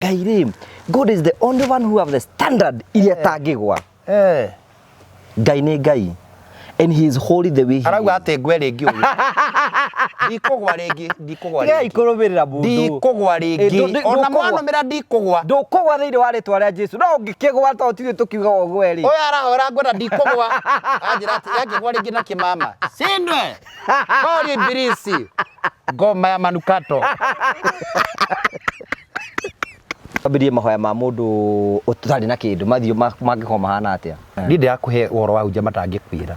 Ngai rĩ, God is the only one who have the standard iria tangĩgwa. Ngai nĩ Ngai and he is holy the way he Arauga is. atĩ ngwe rĩngĩ ũyũ. Ndikũgwa rĩngĩ, ndikũgwa Tigai rĩngĩ. kũrũmĩrĩra mũndũ. Ndikũgwa Eh, rĩngĩ. Ona ndũkũgwa. mwanũmĩra ndikũgwa. Ndũkũgwa thĩinĩ wa rĩtwa rĩa Jesu. No ũngĩkĩgwa to tithuĩ tũkiuga ũgwe rĩ. Ũyũ arahora ngwenda ndikũgwa. Anjĩra atĩ angĩgwa rĩngĩ na kĩmama. Sindwe. Kori ibilisi. Ngoma ya manukato. Twambĩrĩrie mahoya ma mũndũ ũtarĩ na kĩndũ mathiũ mangĩkorwo mahana atĩa? Niĩ ndĩrakũhe ũhoro wa hunjia matangĩkwĩra.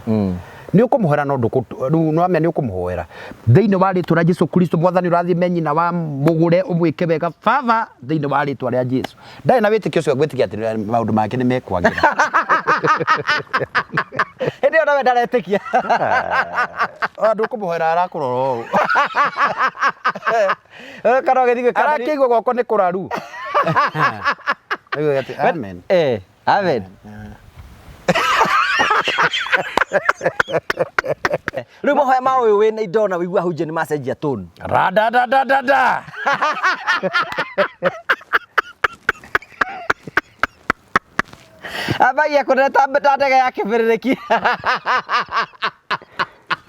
Nĩ ũkũmũhoera no ndũkũ rĩu nĩwamenya nĩ ũkũmũhoera thĩinĩ wa rĩtwa rĩa Jesu Kristo mwathani ũrathime nyina wa mũgũre ũmwĩke wega baba thĩinĩ wa rĩtwa rĩa Jesu. Ndarĩ na wĩtĩkio ũcio ngwĩtĩkia atĩ maũndũ make nĩ mekwagĩra. Hĩndĩ ĩyo nawe ndaretĩkia. Ona ndũkũmũhoera arakũrora ũũ. Kana ũgĩthiĩ gwĩka Arakĩigua gwakwa nĩ kũraru. Rĩu atĩ, Amen. Eh, amen. Rĩu mahoya ma ũyũ wĩna indo na wĩigua hunjia nĩ macenjia tone. Radadadadada. Ambagia kũnene ta ndege ya kĩbĩrĩrĩki.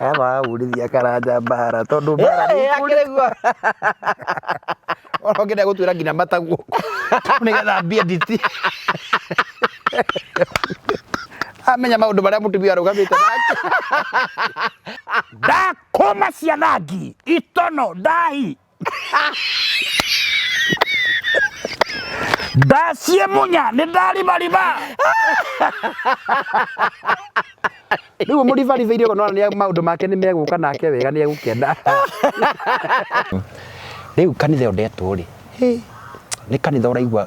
Aya marahurithia karanja mbara tondũ mbara nĩ Eh, akĩrĩ guo. Ona ũngĩenda gũtuĩra nginya mataguo nĩgetha mbia nditi. Amenya maũndũ marĩa mũtumia arũgamĩte nake. Ndakũma ciana ngi itono ndai ndaciĩ munya nĩ ndarimarima rĩu mũribaribĩire ũguo nona maũndũ make nĩ megũka nake wega nĩ egũkena. Rĩu kanitha ĩyo ndetwo rĩ, hĩ, nĩ kanitha ũraigua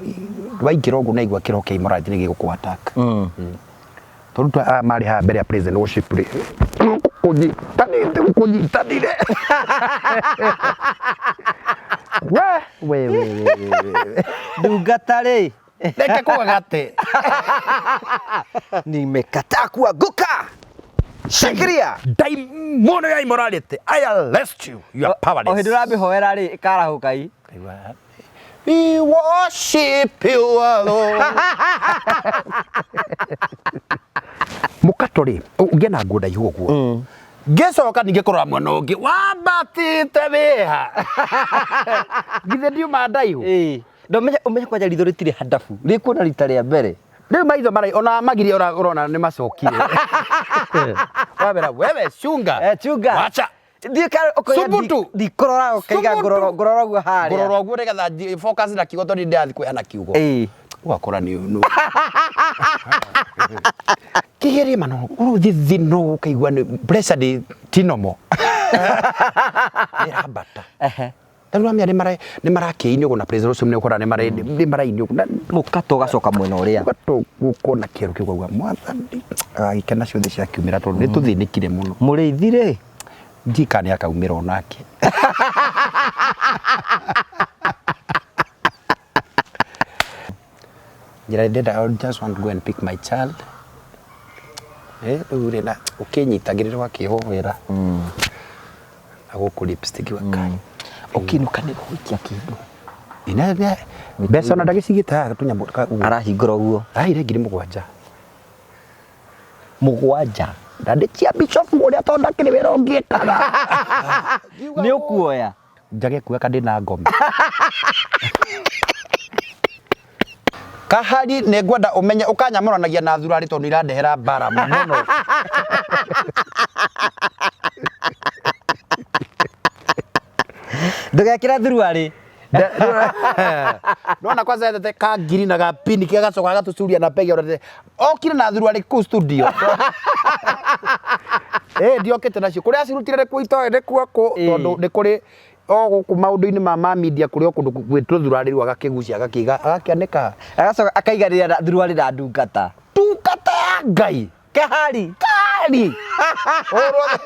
waingĩra ũguo ũnaigua kĩroho kĩa immorality nĩ gĩgũkũ attack. Tondũ twa aya marĩ haha mbere ya praise and worship rĩ, kũnyitanĩte kũnyitanire. We we we we we we. Ndungata rĩ. Reke kũgagate. Nimekataa kuanguka. Shikilia. Daimono ya immorality, I arrest you. You are O hĩndĩ powerless. ũramĩhoera rĩ, ĩkarahũka i. We worship you alone. Mũkato rĩ, ũngĩ na nguo ndaihu ũguo. Ngĩcoka ningĩ kũrora mwena ũngĩ, wambatĩte wĩha. Githĩ ndiuma ndaihu? Ĩĩ. Na ũmenye ũmenye kwanja ritho rĩtirĩ handabu. Rĩkuona rita rĩa mbere. Rĩu maitho marai ona magiria ũrona nĩ macokire. Wamera wewe chunga. Eh, chunga. Wacha. Ndiĩ ka ũkoiga Subutu. ndikũrora ũkaiga Subutu. ngũrora ngũrora ũguo harĩa. Ngũrora ũguo nĩgetha focus na kiugo tondũ ndĩrathiĩ kũheana kiugo. Ĩĩ. Ũgakora nĩ nĩ kĩgerie mano ũrũthi thino ũkaigua nĩ pressure nĩ ti normal. Nĩrambata. Ehe. Tarĩu amĩa nĩ marakĩini ũguo na praise ũcio nĩ ũkora nĩ maraini ũguo. Na Mũkato ũgacoka mwena ũrĩa. Mũkato gũkona kĩero kĩu ũkauga mwathani agagĩkena ciothe ciakiumĩra tondũ nĩ tũthĩnĩkire mũno. Mũrĩithi rĩ. Ndiũĩ kana nĩ akaumĩra onake. Njĩra ndĩrenda I just want to go and pick my child. Eh, rĩu rĩ na ũkĩnyitagĩrĩra ũgakĩhoera. Na gũkũ lipstick wa kai. Ũkĩinũka nĩ gũikia kĩndũ. Mbeca ona ndagĩcigĩte haha tũnyamũ ũguo. Arahingũra ũguo. Araheire 7,000. 7. Na ndĩ cia bishop ũrĩa tondũ ndakĩrĩ wĩra ũngĩkaga. Nĩ ũkuoya. Njage kuoya ka ndĩna ngoma. Kahari nĩ ngwenda ũmenye ũkanyamũranagia na thurarĩ tondũ nĩ irandehera mbara mũno. Ndũgekĩre thuruarĩ. Nona kwanza yendete ka ngiri na ga pini kĩa gacoka agatũcuria na pegi orete okire na thuruarĩ kũu studio. Eh ndiokĩte nacio kũrĩa acirutire nĩ kuo itoĩ nĩ kuo kũ tondũ nĩ kũrĩ o gũkũ maũndũ-inĩ ma media kũrĩ o kũndũ gwĩ tũthurarĩ rĩu agakĩgucia agakĩiga agakĩanĩka. Agacoka akaiganĩra na thuruarĩ na ndungata. Ndungata ya Ngai. Kahari. Kari. Ũrwo.